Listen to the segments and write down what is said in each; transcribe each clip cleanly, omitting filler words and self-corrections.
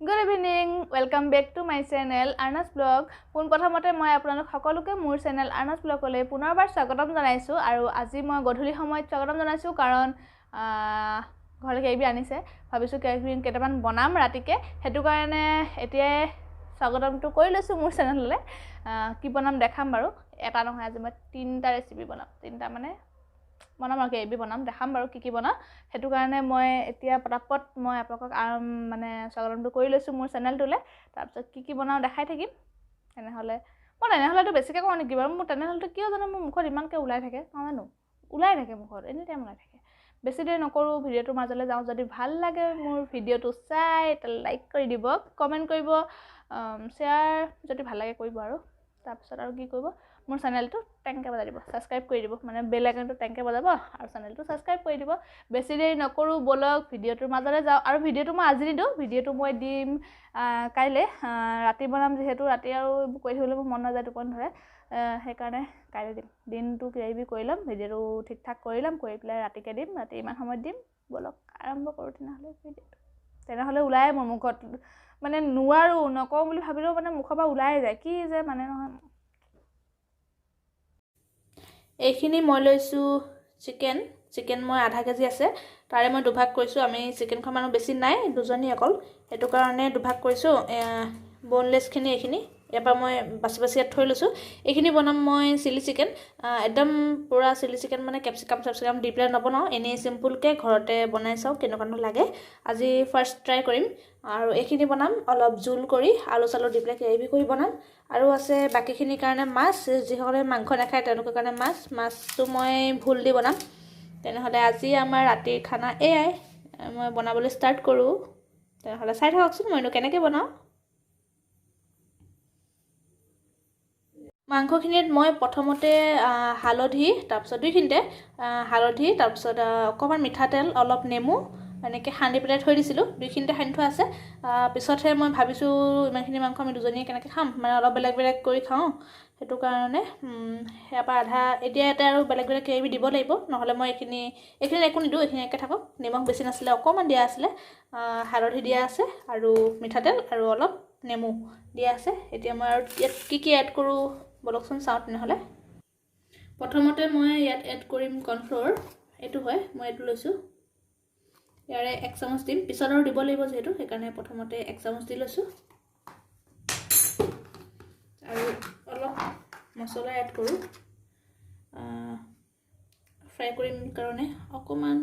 Good evening, welcome back to my channel Arnas blog. পোনপ্ৰথমতে মই আপোনালোক সকলোকে মোৰ চেনেল আৰ্নাছ ব্লগলৈ পুনৰবাৰ স্বাগতম জনাইছোঁ। আৰু আজি মই গধূলি সময়ত স্বাগতম জনাইছোঁ, কাৰণ ঘৰলৈ কিবা আনিছে, ভাবিছোঁ কিবা কেইটামান বনাম ৰাতিকে, সেইটো কাৰণে এতিয়াই স্বাগতমটো কৰি লৈছোঁ মোৰ চেনেললৈ। কি বনাম দেখাম বাৰু, এটা নহয় আজি মই তিনিটা ৰেচিপি বনাম, তিনিটা মানে বনাম আৰু কিবা বনাম দেখাম বাৰু কি কি বনাম। সেইটো কাৰণে মই এতিয়া পটাপট মই আপোনালোকক মানে স্বাগতমটো কৰি লৈছোঁ মোৰ চেনেলটোলৈ। তাৰপিছত কি কি বনাওঁ দেখাই থাকিম। তেনেহ'লে মই তেনেহ'লেতো বেছিকৈ কওঁ নেকি বাৰু, মোৰ তেনেহ'লেতো কিয় জানো মোৰ মুখত ইমানকৈ ওলাই থাকে নাজানো, ওলাই থাকে মুখত এনি টাইম ওলাই থাকে। বেছি দেৰি নকৰোঁ, ভিডিঅ'টোৰ মাজলৈ যাওঁ। যদি ভাল লাগে মোৰ ভিডিঅ'টো চাই লাইক কৰি দিব, কমেণ্ট কৰিব, শ্বেয়াৰ যদি ভাল লাগে কৰিব, আৰু তাৰপিছত আৰু কি কৰিব, মোৰ চেনেলটো টেংকে বজাই দিব, ছাবস্ক্ৰাইব কৰি দিব, মানে বেল আইকনটো টেংকে বজাব আৰু চেনেলটো ছাবস্ক্ৰাইব কৰি দিব। বেছি দেৰি নকৰোঁ, ব'লক ভিডিঅ'টোৰ মাজলৈ যাওঁ। আৰু ভিডিঅ'টো মই আজি নিদিওঁ, ভিডিঅ'টো মই দিম কাইলৈ ৰাতি বনাম, যিহেতু ৰাতি আৰু এইবোৰ কৰি থাকিবলৈ মোৰ মন নাযায়, টোপনি ধৰে, সেইকাৰণে কাইলৈ দিম। দিনটো কিবা কিবি কৰি ল'ম, ভিডিঅ'টো ঠিক ঠাক কৰি ল'ম, কৰি পেলাই ৰাতিকৈ দিম, ৰাতি ইমান সময়ত দিম। ব'লক আৰম্ভ কৰোঁ তেনেহ'লে ভিডিঅ'টো। তেনেহ'লে ওলায় মোৰ মুখত, মানে নোৱাৰোঁ নকওঁ বুলি ভাবিলেও মানে মুখৰ পৰা ওলাই যায়, কি যে মানে নহয়। এইখিনি মই লৈছোঁ চিকেন, চিকেন মই আধা কেজি আছে, তাৰে মই দুভাগ কৰিছোঁ। আমি চিকেন খোৱা মানুহ বেছি নাই, দুজনী অকল, সেইটো কাৰণে দুভাগ কৰিছোঁ। বনলেছখিনি এইখিনি ইয়াৰ পৰা মই বাচি বাচি ইয়াত থৈ লৈছোঁ। এইখিনি বনাম মই চিলি চিকেন, একদম পূৰা চিলি চিকেন, মানে কেপচিকাম চেপচিকাম দি পেলাই নবনাওঁ, এনেই চিম্পুলকৈ ঘৰতে বনাই চাওঁ কেনেকুৱানো লাগে। আজি ফাৰ্ষ্ট ট্ৰাই কৰিম। আৰু এইখিনি বনাম অলপ জোল কৰি, আলু চালু দি পেলাই গ্ৰেভি কৰি বনাম। আৰু আছে বাকীখিনিৰ কাৰণে মাছ, যিসকলে মাংস নাখায় তেওঁলোকৰ কাৰণে মাছ, মাছটো মই ভোল দি বনাম। তেনেহ'লে আজি আমাৰ ৰাতিৰ খানা এয়াই, মই বনাবলৈ ষ্টাৰ্ট কৰোঁ। তেনেহ'লে চাই থাককচোন মইনো কেনেকৈ বনাওঁ। মাংসখিনিত মই প্ৰথমতে হালধি, তাৰপিছত দুইখিনিতে হালধি, তাৰপিছত অকণমান মিঠাতেল, অলপ নেমু এনেকৈ সানি পেলাই থৈ দিছিলোঁ, দুইখিনিতে সানি থোৱা আছে। পিছতহে মই ভাবিছোঁ ইমানখিনি মাংস আমি দুজনীয়ে কেনেকৈ খাম, মানে অলপ বেলেগ বেলেগ কৰি খাওঁ, সেইটো কাৰণে ইয়াৰ পৰা আধা এতিয়া ইয়াতে আৰু বেলেগ বেলেগ কিবা কিবি দিব লাগিব, নহ'লে মই এইখিনিত একো নিদিওঁ, এইখিনি একে থাকক। নিমখ বেছি নাছিলে, অকণমান দিয়া আছিলে, হালধি দিয়া আছে আৰু মিঠাতেল আৰু অলপ নেমু দিয়া আছে। এতিয়া মই আৰু ইয়াত কি কি এড কৰোঁ ব'লকচোন চাওঁ। তেনেহ'লে প্ৰথমতে মই ইয়াত এড কৰিম কৰ্ণফ্ল'ৰ, এইটো হয় মই এইটো লৈছোঁ, ইয়াৰে এক চামুচ দিম, পিছত আৰু দিব লাগিব যিহেতু, সেইকাৰণে প্ৰথমতে এক চামুচ দি লৈছোঁ। আৰু অলপ মছলা এড কৰোঁ, ফ্ৰাই কৰিম কাৰণে অকণমান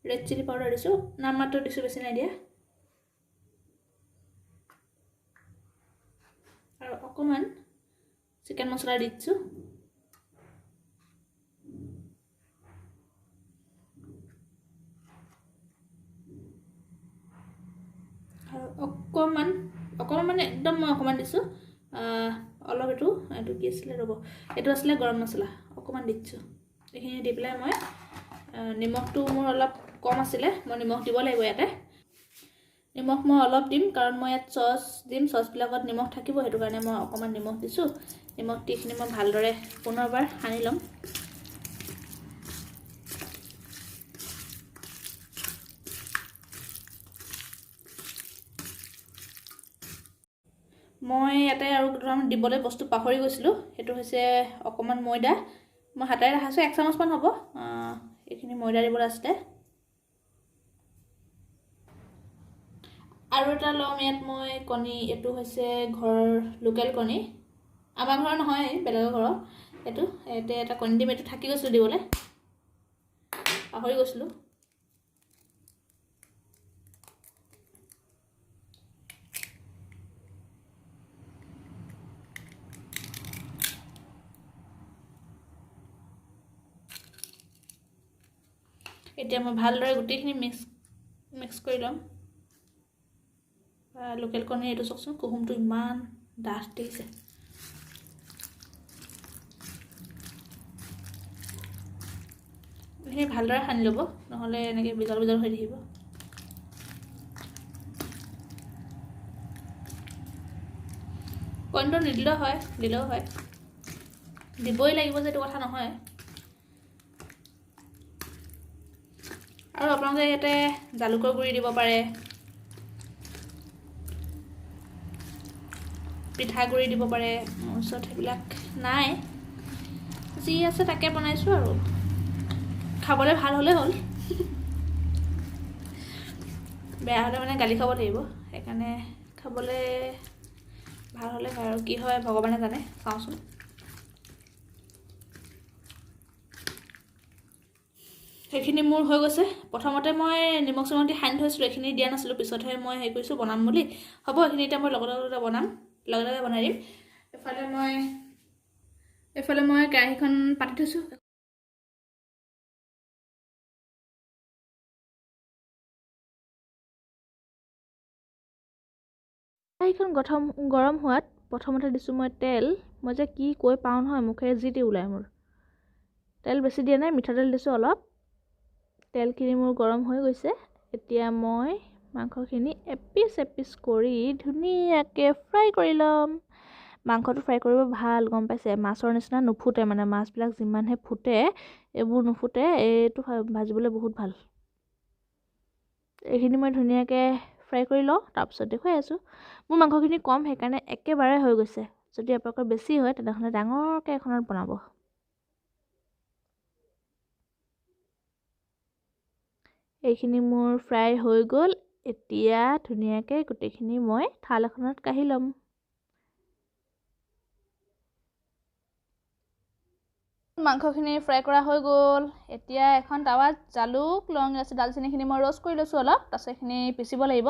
ৰেড চিলি পাউডাৰ দিছোঁ, নাম মাত্ৰ দিছোঁ, বেছি নাই দিয়া। আৰু অকণমান চিকেন মছলা দি দিছোঁ। আৰু অকণমান অকণমান মানে একদম মই অকণমান দিছোঁ, অলপ এইটো এইটো কি আছিলে ৰ'ব, এইটো আছিলে গৰম মছলা, অকণমান দি দিছোঁ। এইখিনি দি পেলাই মই নিমখটো মোৰ অলপ কম আছিলে, মই নিমখ দিব লাগিব ইয়াতে। নিমখ মই অলপ দিম, কাৰণ মই ইয়াত চচ দিম, চচবিলাকত নিমখ থাকিব, সেইটো কাৰণে মই অকণমান নিমখ দিছোঁ। নিমখ দি এইখিনি মই ভালদৰে পুনৰবাৰ সানি ল'ম। মই ইয়াতে আৰু দুটামান দিবলৈ বস্তু পাহৰি গৈছিলোঁ, সেইটো হৈছে অকণমান ময়দা, মই হাতেৰে ৰাখাইছোঁ, এক চামুচমান হ'ব, এইখিনি ময়দা দিবলৈ আছিলে। আৰু এটা ল'ম ইয়াত মই কণী, এইটো হৈছে ঘৰৰ লোকেল কণী, আমাৰ ঘৰৰ নহয় বেলেগৰ ঘৰৰ, এইটো ইয়াতে এটা কণী দিম, এইটো থাকি গৈছিলোঁ দিবলৈ, পাহৰি গৈছিলোঁ। এতিয়া মই ভালদৰে গোটেইখিনি মিক্স কৰি ল'ম। লোকেল কণী এইটো চাওকচোন, কুহুমটো ইমান ডাঠ দেখিছে। এইখিনি ভালদৰে সানি ল'ব, নহ'লে এনেকৈ বিজল বিজল হৈ থাকিব। কণীটো নিদিলেও হয়, দিলেও হয়, দিবই লাগিব যে এইটো কথা নহয়। আৰু আপোনালোকে ইয়াতে জালুকৰ গুড়ি দিব পাৰে, পিঠাগুড়ি দিব পাৰে। মোৰ ওচৰত সেইবিলাক নাই, যি আছে তাকে বনাইছোঁ আৰু খাবলৈ ভাল হ'লে হ'ল, বেয়া হ'লে মানে গালি খাব লাগিব, সেইকাৰণে খাবলৈ ভাল হ'লে হয়। আৰু কি হয় ভগৱানে জানে, চাওঁচোন। সেইখিনি মোৰ হৈ গৈছে। প্ৰথমতে মই নিমখ চিমখ দি সানি থৈছিলোঁ, এইখিনি দিয়া নাছিলোঁ, পিছতহে মই হেৰি কৰিছোঁ বনাম বুলি। হ'ব, এইখিনি এতিয়া মই লগতে লগতে বনাম, লগে লগে বনাই দিম। এইফালে মই কেৰাহীখন পাতি থৈছোঁ। কেৰাহীখন গৰম হোৱাত প্ৰথমতে দিছোঁ মই তেল। মই যে কি কৈ পাওঁ নহয়, মুখেৰে যি টি ওলায় মোৰ। তেল বেছি দিয়া নাই, মিঠাতেল দিছোঁ অলপ। তেলখিনি মোৰ গৰম হৈ গৈছে। এতিয়া মই মাংসখিনি এপিচ এপিচ কৰি ধুনীয়াকৈ ফ্ৰাই কৰি ল'ম। মাংসটো ফ্ৰাই কৰিব ভাল, গম পাইছে, মাছৰ নিচিনা নুফুটে, মানে মাছবিলাক যিমানহে ফুটে এইবোৰ নুফুটে, এইটো ভাজিবলৈ বহুত ভাল। এইখিনি মই ধুনীয়াকৈ ফ্ৰাই কৰি লওঁ, তাৰপিছত দেখুৱাই আছোঁ। মোৰ মাংসখিনি কম, সেইকাৰণে একেবাৰে হৈ গৈছে। যদি আপোনালোকৰ বেছি হয় তেনেহ'লে ডাঙৰকৈ এখনত বনাব। এইখিনি মোৰ ফ্ৰাই হৈ গ'ল। এতিয়া ধুনীয়াকৈ গোটেইখিনি মই থাল এখনত কাঢ়ি ল'ম। মাংসখিনি ফ্ৰাই কৰা হৈ গ'ল। এতিয়া এখন টাৱাত জালুক, লং, ইলাচি, ডালচেনিখিনি মই ৰ'ষ্ট কৰি লৈছোঁ অলপ, তাৰপিছত এইখিনি পিচিব লাগিব।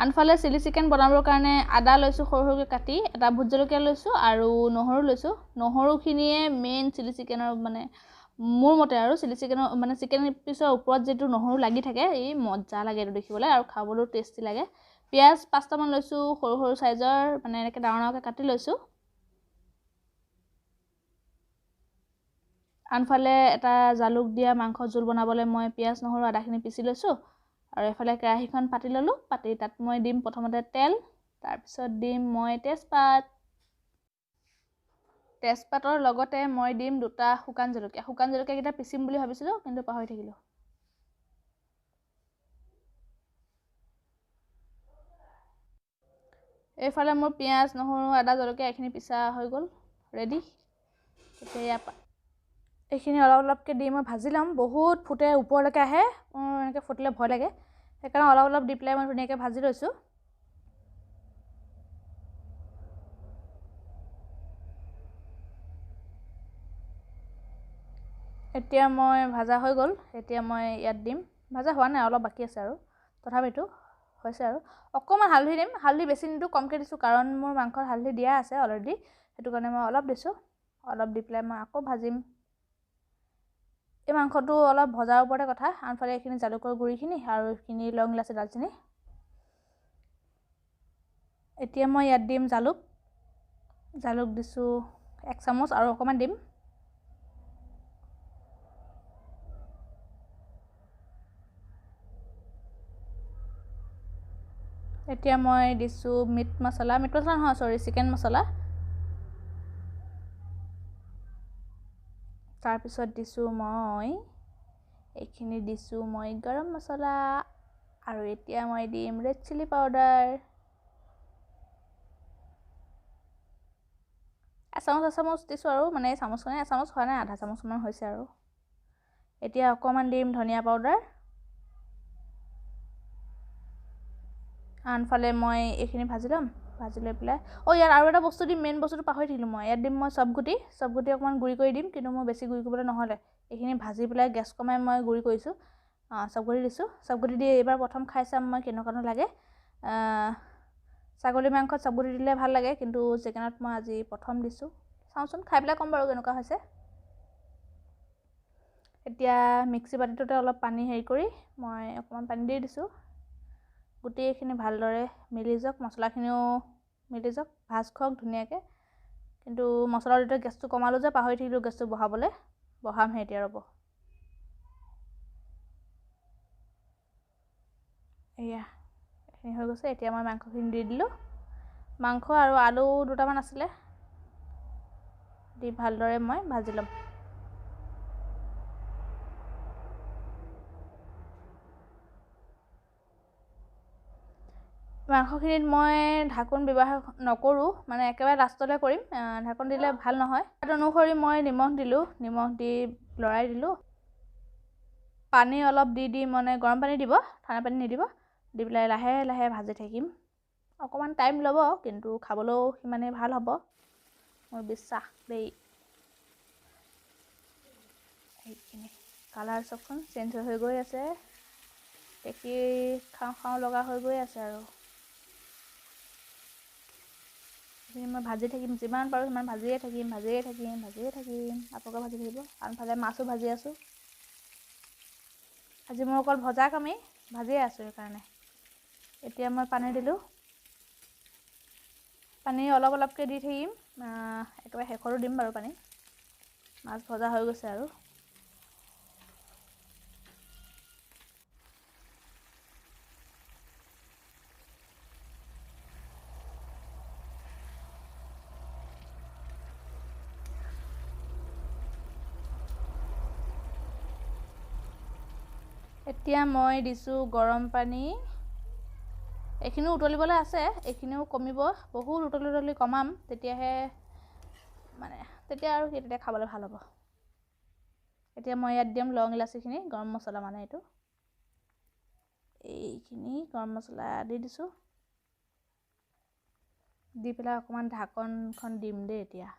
আনফালে চিলি চিকেন বনাবৰ কাৰণে আদা লৈছোঁ সৰু সৰুকৈ কাটি, এটা ভোট জলকীয়া লৈছোঁ আৰু নহৰু লৈছোঁ। নহৰুখিনিয়ে মেইন চিলি চিকেনৰ, মানে মোৰ মতে আৰু চিলি চিকেনৰ মানে চিকেন পিচৰ ওপৰত যিটো নহৰু লাগি থাকে, এই মজা লাগে এইটো দেখিবলৈ আৰু খাবলৈও টেষ্টি লাগে। পিঁয়াজ 5টামান লৈছোঁ সৰু সৰু চাইজৰ, মানে এনেকৈ ডাঙৰ ডাঙৰকৈ কাটি লৈছোঁ। আনফালে এটা জালুক দিয়া মাংস জোল বনাবলৈ মই পিঁয়াজ, নহৰু, আদাখিনি পিচি লৈছোঁ। আৰু এইফালে কেৰাহীখন পাতি ল'লোঁ, পাতি তাত মই দিম প্ৰথমতে তেল, তাৰপিছত দিম মই তেজপাত। তেজপাতৰ লগতে মই দিম 2টা শুকান জলকীয়া। শুকান জলকীয়াকেইটা পিচিম বুলি ভাবিছিলোঁ, কিন্তু পাহৰি থাকিলোঁ। এইফালে মোৰ পিঁয়াজ, নহৰু, আদা, জলকীয়া এইখিনি পিচা হৈ গ'ল, ৰেডি। এতিয়া ইয়াৰ এইখিনি অলপ অলপকৈ দি মই ভাজি ল'ম। বহুত ফুটে ওপৰলৈকে আহে, মোৰ এনেকৈ ফুটিলে ভয় লাগে, সেইকাৰণে অলপ অলপ দি পেলাই মই ধুনীয়াকৈ ভাজি লৈছোঁ। এতিয়া মই ভাজা হৈ গ'ল। এতিয়া মই ইয়াত দিম, ভাজা হোৱা নাই, অলপ বাকী আছে আৰু, তথাপিতো হৈছে আৰু। অকণমান হালধি দিম, হালধি বেছি নিদিওঁ, কমকৈ দিছোঁ, কাৰণ মোৰ মাংসত হালধি দিয়া আছে অলৰেডি, সেইটো কাৰণে মই অলপ দিছোঁ। অলপ দি পেলাই মই আকৌ ভাজিম। এই মাংসটো অলপ ভজাৰ ওপৰতে কথা। আনফালে এইখিনি জালুকৰ গুড়িখিনি আৰু এইখিনি লং, ইলাচি, ডালচেনি। এতিয়া মই ইয়াত দিম জালুক। জালুক দিছোঁ 1 চামুচ আৰু অকণমান দিম। এতিয়া মই দিছোঁ মিট মছলা, মিট মছলা নহয় চৰি, চিকেন মছলা। তাৰপিছত দিছোঁ মই এইখিনি দিছোঁ মই গৰম মছলা। আৰু এতিয়া মই দিম ৰেড চিলি পাউডাৰ এচামুচ এচামুচ দিছোঁ আৰু, মানে চামুচখনে এচামুচ হোৱা নাই, আধা চামুচমান হৈছে আৰু। এতিয়া অকণমান দিম ধনিয়া পাউডাৰ। আনফালে মই এইখিনি ভাজি ল'ম, ভাজি লৈ পেলাই ইয়াত আৰু এটা বস্তু দিম, মেইন বস্তুটো পাহৰি থাকিলোঁ মই। ইয়াত দিম মই চবগুটি, চবগুটি অকণমান গুড়ি কৰি দিম, কিন্তু মই বেছি গুড়ি কৰিবলৈ নহ'লে। এইখিনি ভাজি পেলাই গেছ কমাই মই গুড়ি কৰিছোঁ। চবগুটি দিছোঁ, চবগুটি দি এইবাৰ প্ৰথম খাই চাম মই কেনেকুৱানো লাগে। ছাগলী মাংসত চবগুটি দিলে ভাল লাগে, কিন্তু চিকেনত মই আজি প্ৰথম দিছোঁ। চাওঁচোন, খাই পেলাই ক'ম বাৰু কেনেকুৱা হৈছে। এতিয়া মিক্সি বাতিটোতে অলপ পানী হেৰি কৰি মই অকণমান পানী দি দিছোঁ। গোটেইখিনি ভালদৰে মিলি যাওক, মছলাখিনিও মিলি যাওক, ভাজ খাওক ধুনীয়াকৈ। কিন্তু মছলা দিওঁতে গেছটো কমালোঁ যে, পাহৰি থাকিলোঁ গেছটো বঢ়াবলৈ, বঢ়ামহে এতিয়া ৰ'ব। এয়া এইখিনি হৈ গৈছে। এতিয়া মই মাংসখিনি দি দিলোঁ। মাংস আৰু আলু 2টামান আছিলে, দি ভালদৰে মই ভাজি ল'ম। মাংসখিনিত মই ঢাকোন ব্যৱহাৰ নকৰোঁ, মানে একেবাৰে লাষ্টলৈ কৰিম, ঢাকোন দিলে ভাল নহয়। সোৱাদ অনুসৰি মই নিমখ দিলোঁ, নিমখ দি লৰাই দিলোঁ। পানী অলপ দি দি, মানে গৰম পানী দিব, ঠাণ্ডা পানী নিদিব, দি পেলাই লাহে লাহে ভাজি থাকিম। অকণমান টাইম ল'ব, কিন্তু খাবলৈও সিমানেই ভাল হ'ব, মোৰ বিশ্বাস দেই। এইখিনি কালাৰ চাওকচোন, চেঞ্জ হৈ হৈ গৈ আছে, দেখি খাওঁ খাওঁ লগা হৈ গৈ আছে। আৰু এইখিনি মই ভাজি থাকিম, যিমান পাৰোঁ সিমান ভাজিয়ে থাকিম, ভাজিয়ে থাকিম, ভাজিয়ে থাকিম। আপোনালোকে ভাজি থাকিব। আনফালে মাছো ভাজি আছোঁ। আজি মোৰ অকল ভজা কামেই, ভাজিয়ে আছোঁ সেইকাৰণে। এতিয়া মই পানী দিলোঁ, পানী অলপ অলপকৈ দি থাকিম, একেবাৰে শেষতো দিম বাৰু পানী। মাছ ভজা হৈ গৈছে আৰু। এতিয়া মই দিছোঁ গৰম পানী। এইখিনিও উতলিবলৈ আছে, এইখিনিও কমিব, বহুত উতলি উতলি কমাম, তেতিয়াহে মানে তেতিয়া আৰু কি, তেতিয়া খাবলৈ ভাল হ'ব। এতিয়া মই ইয়াত দিম লং ইলাচিখিনি, গৰম মছলা, মানে এইটো এইখিনি গৰম মছলা দি দিছোঁ। দি পেলাই অকণমান ঢাকনখন দিম দেই। এতিয়া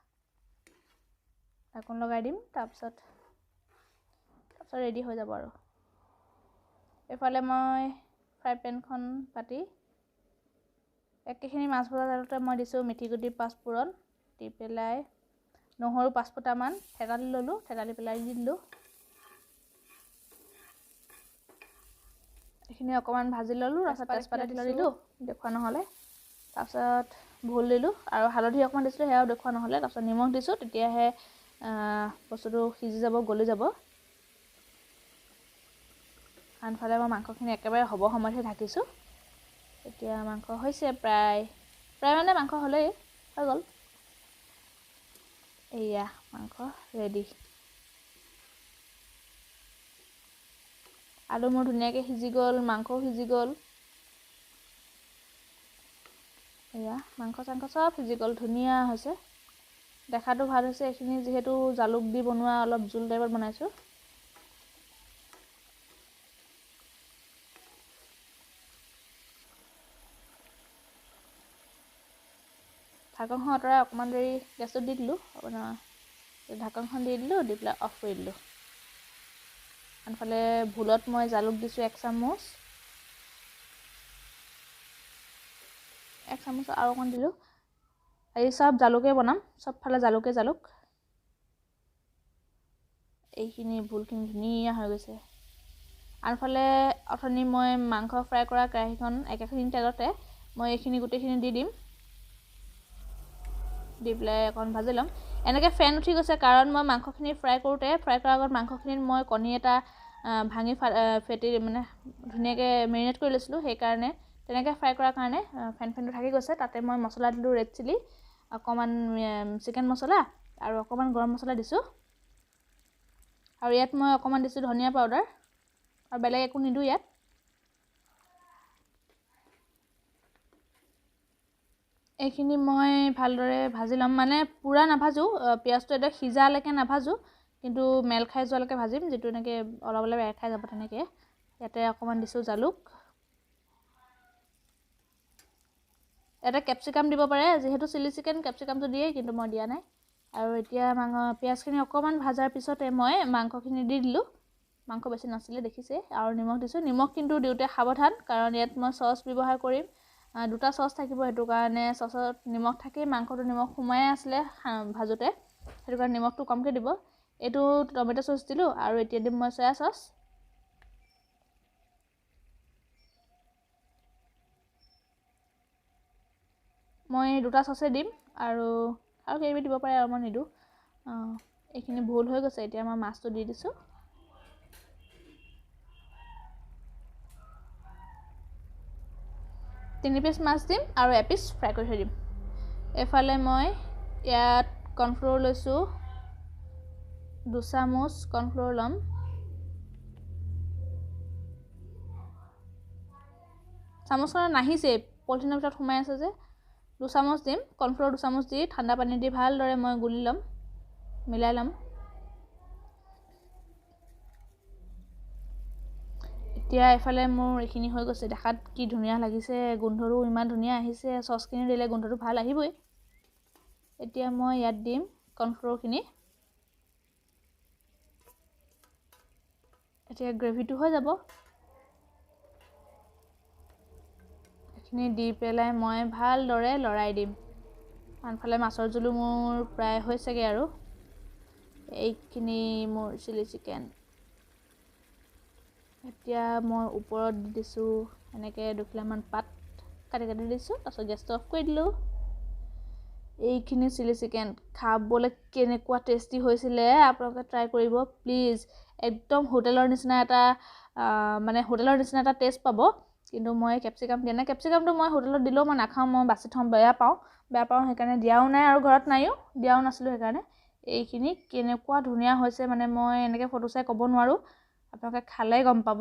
ঢাকন লগাই দিম, তাৰপিছত ৰেডি হৈ যাব। আৰু এইফালে মই ফ্ৰাই পেনখন পাতি একেখিনি মাছ ভজা তেলতে মই দিছোঁ মিঠিগুটি পাঁচফোৰণ, দি পেলাই নহৰু 5 ফুটামান থেতালি ল'লোঁ, থেতালি পেলাই দি দিলোঁ। এইখিনি অকণমান ভাজি ল'লোঁ। তাৰপিছত তেজপাত দিলোঁ, দেখুওৱা নহ'লে। তাৰপিছত ভোল দিলোঁ আৰু হালধি অকণমান দিছিলোঁ, সেয়াও দেখুওৱা নহ'লে। তাৰপিছত নিমখ দিছোঁ, তেতিয়াহে বস্তুটো সিজি যাব, গলি যাব। আনফালে মই মাংসখিনি একেবাৰে হ'ব সময়তহে ঢাকিছোঁ। এতিয়া মাংস হৈছে প্ৰায়, প্ৰায় মানে মাংস হ'লেই হৈ গ'ল। এয়া মাংস ৰেডি। আলু মোৰ ধুনীয়াকৈ সিজি গ'ল, মাংসও সিজি গ'ল। এয়া মাংস চাংস চব সিজি গ'ল, ধুনীয়া হৈছে, দেখাটো ভাল হৈছে। এইখিনি যিহেতু জালুক দি বনোৱা, অলপ জোল টাইপত বনাইছোঁ। ঢাকনখন আঁতৰাই অকণমান দেৰি গেছত দি দিলোঁ, আপোনাৰ ঢাকনখন দি দিলোঁ, দি পেলাই অফ কৰি দিলোঁ। আনফালে ভোলত মই জালুক দিছোঁ এক চামুচ, এক চামুচ আৰু অকণ দিলোঁ। আজি চব জালুকেই বনাম, চবফালে জালুকে জালুক। এইখিনি ভোলখিনি ধুনীয়া হৈ গৈছে। আনফালে অথনি মই মাংস ফ্ৰাই কৰা কেৰাহীখন, একেখিনি তেলতে মই এইখিনি গোটেইখিনি দি দিম, দি পেলাই অকণ ভাজি ল'ম। এনেকৈ ফেন উঠি গৈছে, কাৰণ মই মাংসখিনি ফ্ৰাই কৰোঁতে, ফ্ৰাই কৰাৰ আগত মাংসখিনিত মই কণী এটা ভাঙি ফেটি, মানে ধুনীয়াকৈ মেৰিনেট কৰি লৈছিলোঁ, সেইকাৰণে তেনেকৈ ফ্ৰাই কৰাৰ কাৰণে ফেনটো থাকি গৈছে। তাতে মই মছলা দিলোঁ, ৰেড চিলি অকণমান, চিকেন মছলা আৰু অকণমান গৰম মছলা দিছোঁ। আৰু ইয়াত মই অকণমান দিছোঁ ধনিয়া পাউডাৰ, আৰু বেলেগ একো নিদিওঁ ইয়াত। এইখিনি মই ভালদৰে ভাজি ল'ম, মানে পূৰা নাভাজোঁ, পিঁয়াজটো একদম সিজালৈকে নাভাজোঁ, কিন্তু মেল খাই যোৱালৈকে ভাজিম, যিটো এনেকৈ অলপ অলপ এৰ খাই যাব তেনেকৈ। ইয়াতে অকণমান দিছোঁ জালুক। ইয়াতে কেপচিকাম দিব পাৰে, যিহেতু চিলি চিকেন কেপচিকামটো দিয়ে, কিন্তু মই দিয়া নাই। আৰু এতিয়া মাংস পিঁয়াজখিনি অকণমান ভাজাৰ পিছতে মই মাংসখিনি দি দিলোঁ। মাংস বেছি নাছিলে, দেখিছে। আৰু নিমখ দিছোঁ। নিমখ কিন্তু দিওঁতে সাৱধান, কাৰণ ইয়াত মই চচ ব্যৱহাৰ কৰিম, দুটা চচ থাকিব, সেইটো কাৰণে চচত নিমখ থাকেই, মাংসটো নিমখ সোমাই আছিলে ভাজোঁতে, সেইটো কাৰণে নিমখটো কমকৈ দিব। এইটো টমেট' চচ দিলোঁ আৰু এতিয়া দিম মই চয়া চচ। মই দুটা চচে দিম আৰু কিবা দিব পাৰে, আৰু মই নিদিওঁ। এইখিনি ভুল হৈ গৈছে। এতিয়া মই মাছটো দি দিছোঁ। 3 পিচ মাছ দিম আৰু এপিচ ফ্ৰাই কৰি থৈ দিম। এইফালে মই ইয়াত কৰ্ণফ্ল'ৰ লৈছোঁ, দুচামুচ কৰ্ণফ্ল'ৰ ল'ম। চামুচখনত নাহিছে। পলিথিনৰ ভিতৰত সোমাই আছে যে। 2 চামুচ দিম কৰ্ণফ্ল'ৰ। 2 চামুচ দি ঠাণ্ডা পানী দি ভালদৰে মই গুলি ল'ম, মিলাই ল'ম। এতিয়া এফালে মোৰ এইখিনি হৈ গৈছে। দেখাত কি ধুনীয়া লাগিছে, গোন্ধটো ইমান ধুনীয়া আহিছে। চচখিনি দিলে গোন্ধটো ভাল আহিবই। এতিয়া মই ইয়াত দিম কৰ্ণফ্ল'ৰখিনি। এতিয়া গ্ৰেভিটো হৈ যাব। এইখিনি দি পেলাই মই ভালদৰে লৰাই দিম। আনফালে মাছৰ জোলো মোৰ প্ৰায় হৈছেগৈ। আৰু এইখিনি মোৰ চিলি চিকেন। এতিয়া মই ওপৰত দি দিছোঁ এনেকৈ দুখিলামান পাত কাটি কাটি দিছোঁ। তাৰপিছত গেছটো অফ কৰি দিলোঁ। এইখিনি চিলি চিকেন খাবলৈ কেনেকুৱা টেষ্টি হৈছিলে, আপোনালোকে ট্ৰাই কৰিব প্লিজ। একদম হোটেলৰ নিচিনা এটা, মানে হোটেলৰ নিচিনা এটা টেষ্ট পাব। কিন্তু মই কেপচিকাম দিয়া নাই। কেপচিকামটো মই হোটেলত দিলেও মই নাখাওঁ, মই বাছি থওঁ, বেয়া পাওঁ, বেয়া পাওঁ। সেইকাৰণে দিয়াও নাই আৰু ঘৰত নাইও, দিয়াও নাছিলোঁ সেইকাৰণে। এইখিনি কেনেকুৱা ধুনীয়া হৈছে, মানে মই এনেকৈ ফটো চাই ক'ব নোৱাৰোঁ, আপোনালোকে খালে গম পাব।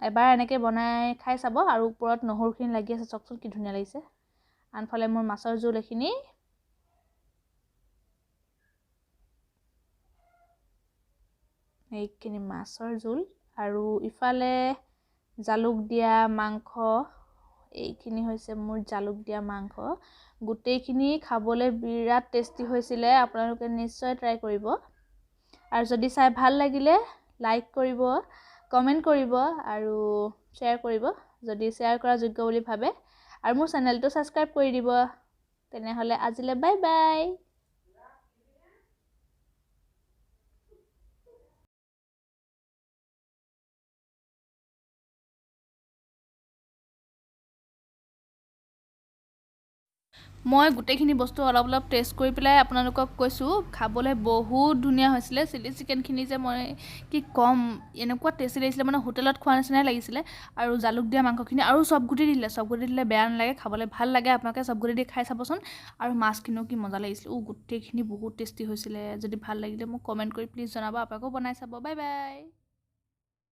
এবাৰ এনেকৈ বনাই খাই চাব। আৰু ওপৰত নহৰুখিনি লাগি আছে, চাওকচোন কি ধুনীয়া লাগিছে। আনফালে মোৰ মাছৰ জোল এইখিনি। এইখিনি মাছৰ জোল আৰু ইফালে জালুক দিয়া মাংস। এইখিনি হৈছে মোৰ জালুক দিয়া মাংস। গোটেইখিনি খাবলৈ বিৰাট টেষ্টি হৈছিলে। আপোনালোকে নিশ্চয় ট্ৰাই কৰিব। আৰু যদি চাই ভাল লাগিলে লাইক কৰিব, কমেণ্ট কৰিব আৰু শ্বেয়াৰ কৰিব, যদি শ্বেয়াৰ কৰা যোগ্য বুলি ভাবে। আৰু মোৰ চেনেলটো ছাবস্ক্ৰাইব কৰি দিব। তেনেহ'লে আজিলৈ বাই বাই। মই গোটেইখিনি বস্তু অলপ অলপ টেষ্ট কৰি পেলাই আপোনালোকক কৈছোঁ, খাবলৈ বহুত ধুনীয়া হৈছিলে। চিলি চিকেনখিনি যে মই কি ক'ম, এনেকুৱা টেষ্টি লাগিছিলে, মানে হোটেলত খোৱা নিচিনাই লাগিছিলে। আৰু জালুক দিয়া মাংসখিনি আৰু চব গুটি দিলে, চব গুটি দিলে বেয়া নালাগে, খাবলৈ ভাল লাগে। আপোনালোকে চব গুটি দি খাই চাবচোন। আৰু মাছখিনিও কি মজা লাগিছিলে। গোটেইখিনি বহুত টেষ্টি হৈছিলে। যদি ভাল লাগিলে মোক কমেণ্ট কৰি প্লিজ জনাব। আপোনালোকেও বনাই চাব। Bye bye.